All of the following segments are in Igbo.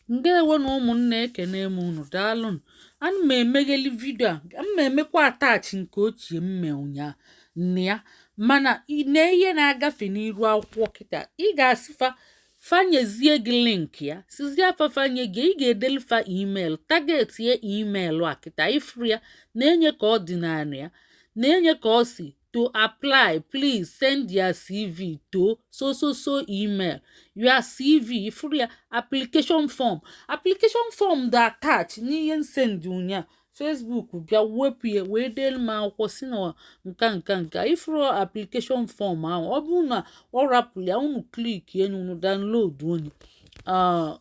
Ndewo na ụmụnne, ekene m unu, daalụnụ. Ana m emegheli video a, ana m emekwa attach nke ochie m mee ụnyaa nna ya, mana na ihe na-agafe n'iru akwụkwọ kịta, ị ga-asị fa fanyezie gị link ya, sizie afa fanye gị. Ị ga-edelu fa email, target ya email a kịta ifuru ya na-enye ka ọ dị naanị ya na-enye ka ọ si: "To apply, please send your CV to so so so email." Your CV ifuru ya, application form, application form dị attach n'ihe nsend ụnyaa. Facebook bịa wepụ ya wee deelu m akwụkwọ si na nka nka nka. Ifuru application form ahụ, ọ bụrụ na ọ rapụrụ ya, unu click enyu, unu download onye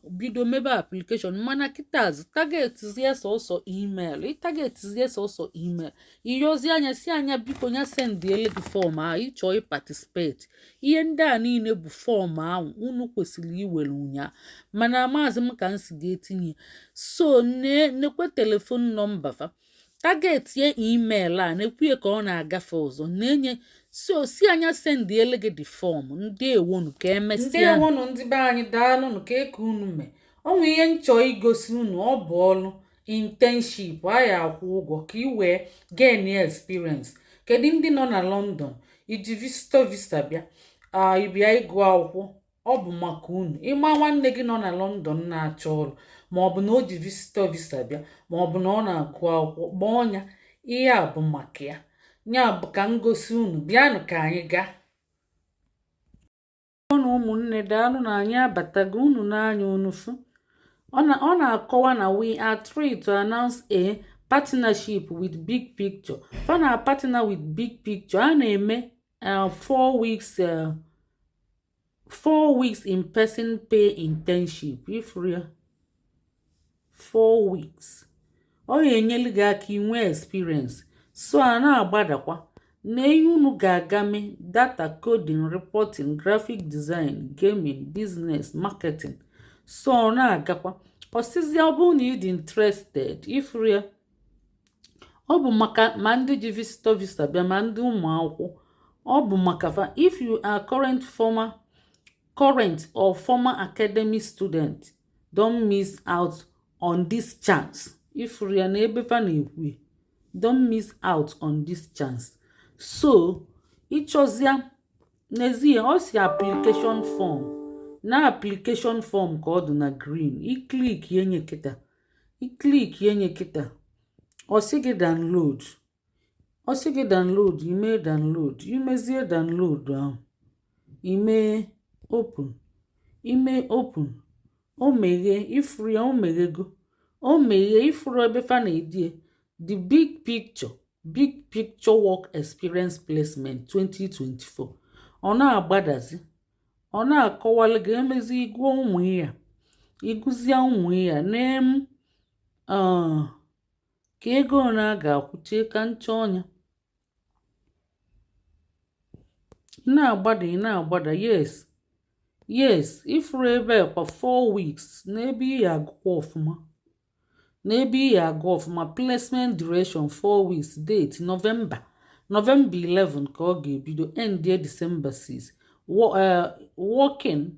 bido mebe application. Mana kịta targetzie sọsọ email, ịtargetzie sọsọ email, iyozi anya si anya biko nya sendiele gị form ahụ ịchọọ ịparticipate. Ihe ndị a niile bụ form ahụ unu kwesịrị iwere ụnyaa, mana maazị m ka m si ga-etinye. So nekwe telephone number fa, targetie email a nekwie ka ọ na-agafe ọzọ na-enye. So si anya sendiele gị the form. Ndewonu, ka emesịa. Ndewonu ndị be anyị, daalụnụ. Ka eke unu mee onwe ihe nchọ igosi unu, ọ bụ ọlụ internship a ya akwụ ụgwọ ka ị wee gain experience. Kedu ndị nọ na London iji visitor visa bịa, ịbịa ịgụ akwụkwọ? Ọ bụ maka unu. Ịma nwanne gị nọ na London na-achọ ọrụ, ma ọ bụ na o ji visitor visa bịa, ma ọ bụ na ọ na-agụ akwụkwọ, kpọọ ya. Ihe a bụ maka ya. Ya bụ ka m gosi unu, bịanụ ka anyị gaa ụnụ. Ụmụnne, daalụ na anyị abatago. Unu n'anya unu fụ, ọ na-akọwa na "We are thrilled to announce a partnership with Big Picture." Fa na partner with Big Picture. A na-eme 4 weeks in person pay internship. Ifuru ya, 4 weeks, ọ ga-enyelu gị aka inwe experience. So a na-agbadakwa na ihe unu ga-aga mee: data, coding, reporting, graphic design, gaming, business, marketing. So ọ na-agakwa ọsịzi. Ọ bụrụ na ị dị interested, ifuru ya, ọ bụ maka ma ndị ji visitor visa bịa, ma ndị ụmụ akwụkwọ, ọ bụ maka fa. "If you are current or former academic student, don't miss out on this chance." Ifuru ya na ebe fa na-ekwu, "Don't miss out on this chance." So ịchọzịa n'ezie, ọ si application form, na application form ka ọ dị na green. Iclick enye kịta, iclick enye kịta, ọ sị gị download, ọ sị gị download. Ime download, imezie download ahụ, ime open, ime open, o meghee. Ifuru ya, o meghego, o meghee. Ifuru ebe fa na-edie "The Big Picture, Big Picture Work Experience Placement 2024". Ọ na-agbadazi, ọ na-akọwalụ gị. Emezi ịgụọ ụmụ ya, ịgụzie ụmụ ya nem ka ego na a ga-akwụchie ka nchọ ọnya. Ị na-agbada, ị na-agbada. Yes, ifuru ebe kwa 4 weeks n'ebe ị agụkwa ọfụma, n'ebe ị agụ ọfụma. Placement duration 4 weeks, date November 11 ka ọ ga-ebido, end December 6. Working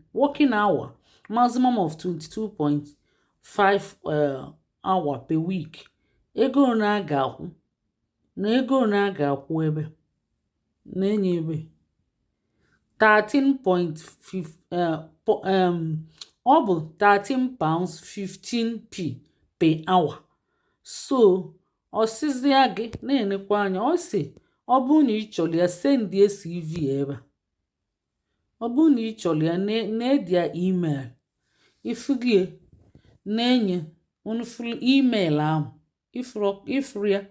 hour maximum of 22.5 hour per week. Ego na a ga-akwụ na ego na a ga-akwụ ebe na-enye ebe 13.5, ọ bụ £13 15p per hour. So ọ sịzịa gị na-enekwa anya, ọ sị ọ bụrụ na ị chọrọ ya, sendie CV ebe a. Ọ bụrụ na ị chọrọ ya, na-edia email ifugie na-enye unu. Fụrụ email ahụ, ifuru ya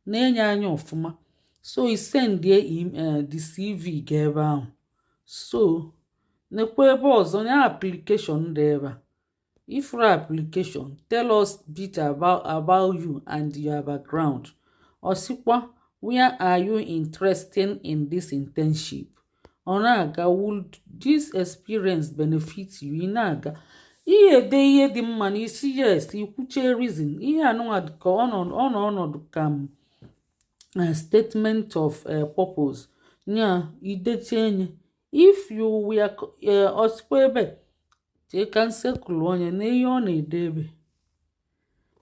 na-enye anya ọfụma. So i sendie the CV ga ebe ahụ. So nekwa ebe ọzọ ya, application dị ebe a. Ifuru application, "Tell us bit about you and your background." Ọ sịkwa, "Where are you interested in this internship?" Ọ na-aga, "Would this experience benefit you?" Ị na-aga ihe ede ihe dị mma n'isi. Yes, ikwuchie reason. Ihe anụnwa ka ọ nọ ọnọdụ ka m statement of purpose nya, idechie nye. If you were, ọsịkwa ebe Chee ka nsekụlụ onye na ihe ọ na-ede ebe.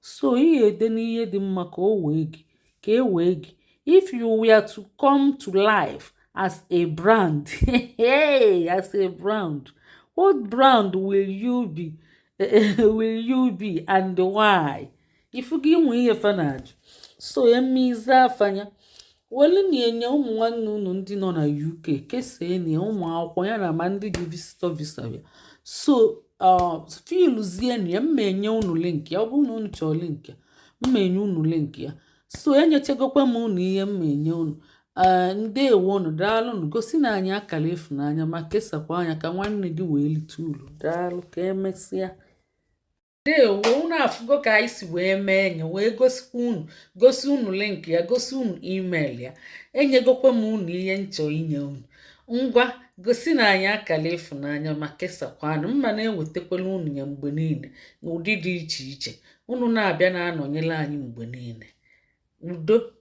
So ị ga-ede n'ihe dị mma ka o wee gị, ka e wee gị. If you were to come to life as a brand, hey, as a brand, what brand will you be and why? Ifu gị nwe ihe fa na-ajụ. So emize afanya welu na-enye ụmụ nwanne unu ndị nọ na UK, kesaa na ụmụ akwụkwọ ya na ma ndị ji visitor visa bịa. So filzie na ya, mma enye unu link ya. Ọ bụrụ na unu chọrọ link ya, mma enye unu link ya. So enyechagokwa m unu ihe mma enye unu. Ndeewo unu, daalụ. Gosi na anyị akara ịfụnanya ma kesakwa anya ka nwanne gị wee lite uru. Daalụ, ka emesịa. Ndeewo unu. Afụgo ka anyị si wee mee enye, wee gosikwa unu, gosi unu link ya, gosi unu email ya. Enyegokwa m unu ihe nchọ inye unu. Ngwa, gosi na anyị akara ịfụnanya ma kesakwanụ. Mma na-ewetakwala unu ya mgbe niile n'ụdị dị iche iche. Unu na-abịa na-anọnyere anyị mgbe niile. Udo.